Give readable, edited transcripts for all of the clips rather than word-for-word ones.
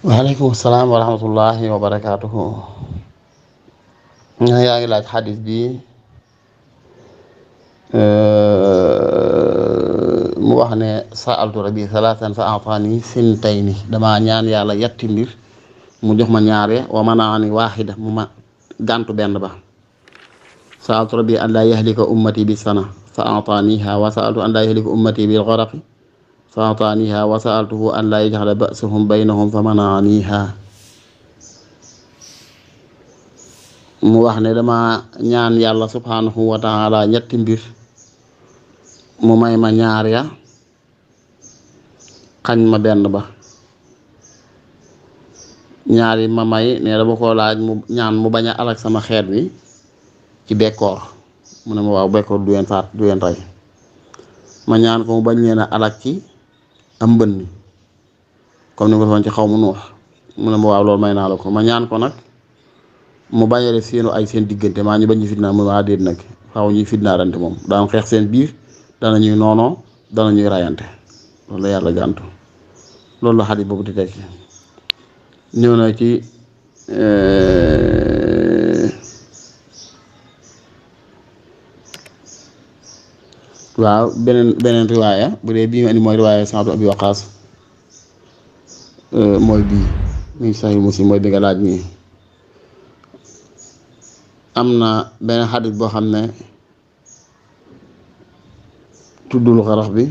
waaleykum salaam wa rahmatullahi wa barakaatuhu. yaa ngi laaj xadis bi mu wax ne sa'altu rabbi salaasan fa a'taani sintayni damaa ñaan yàlla yetti mbir mu jox ma ñaare wa manaani waaxida mu ma gàntu benn ba. sa'altu rabbi an laa yahlika ummati bi sana fa a'taaniha wa sa'altu an laa yahlika ummati bil gharaqi fa a'taaniha wa sa'altuhu an laa yaj'ala ba'sahum baynahum fa manaaniha. mu wax ne dama ñaan yàlla subhanahu wa taala ñetti mbir mu may ma ñaar ya xañ ma benn ba. ñaar yi ma may ne dama ko laaj mu ñaan mu bañ a alak sama xeet wi ci bekkoor mu ne ma waaw bekkoor du leen faat du leen rey. ma ñaan ko mu bañ leen a alak ci am mbënn comme ni ko defoon ci xaw mu nuux mu ne ma waaw loolu may naa la ko. ma ñaan ko nag mu bañ a def seenu ay seen diggante maa ñu bañ ñu fitnaa mu waa déet nag faaw ñuy fitnaarante moom daan xeex seen biir dana ñuy noonoo dana ñuy rayante loolu la yàlla gàntu. loolu la xadis boobu di tekki. ñëw na ci waaw beneen riwaaya bu dee bii nga indi mooy riwaaya Sa'd Abi Waqaas mooy bii muy Sahih Muslim mooy bi nga laaj nii. am na beneen xadis boo xam ne tuddul xarax bi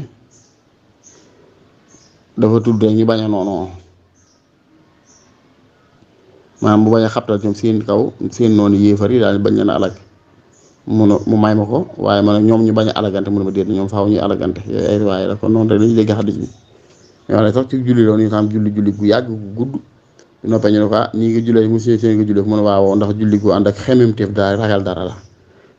dafa tudd ñu bañ a noonu maanaam bu bañ a xabtal ñoom seen kaw seen noonu yéefar yi daal bañ leen a alag mu may ma ko waaye man ñoom ñu bañ a alagante mu ne ma déet ñoom faaw ñuy alagante yooyu ay riwaay la kon noonu rek lañu dégg xadis bi. ñoo ne sax ci julli loolu ñu xam julli gu yàgg gu gudd noppee ñu ne ko nii nga jullee mu seen nga jullee ko mu ne waaw ndax julli gu ànd ak xememteef daal ragal dara la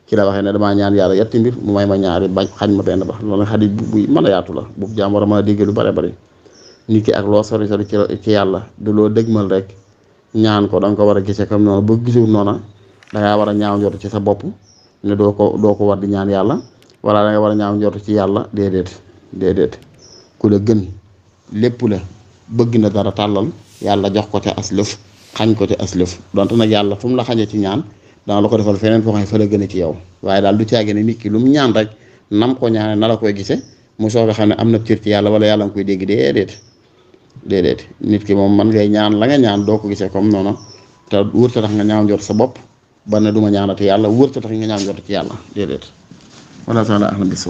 ci la waxee ne damaa ñaan yàlla yetti mbir mu may ma ñaari bañ xañ ma benn ba. loolu nag xadis bu mën a yaatu la bu jaam war a mën a dégg lu bare bari. nit ki ak loo sori sori ci yàlla du loo dëgmal rek ñaan ko da nga ko war a gisee comme noonu boo gisul noona dangaa war a ñaaw njort ci sa bopp ne doo ko war di ñaan yàlla wala da nga war a ñaaw njort ci yàlla déedéet ku la gën lépp la bëgg na dara tàllal yàlla jox ko ca aslëf xañ ko ca aslëf donte nag yàlla fu mu la xañee ci ñaan dana la ko defal feneen foo xam ne fa la gën a ci yow waaye daal du caage ne nit ki lu mu ñaan rek nam ko ñaane na la koy gisee mu soog a xam ne am na cër ci yàlla wala yàlla nga koy dégg déedéet nit ki moom man ngay ñaan la nga ñaan doo ko gisee comme noonu te wërta tax nga ñaaw njort sa bopp ba ne du ma ñaanati yàlla wërta tax nga ñaaw njort ci yàlla déedéet wala taala ahlam bis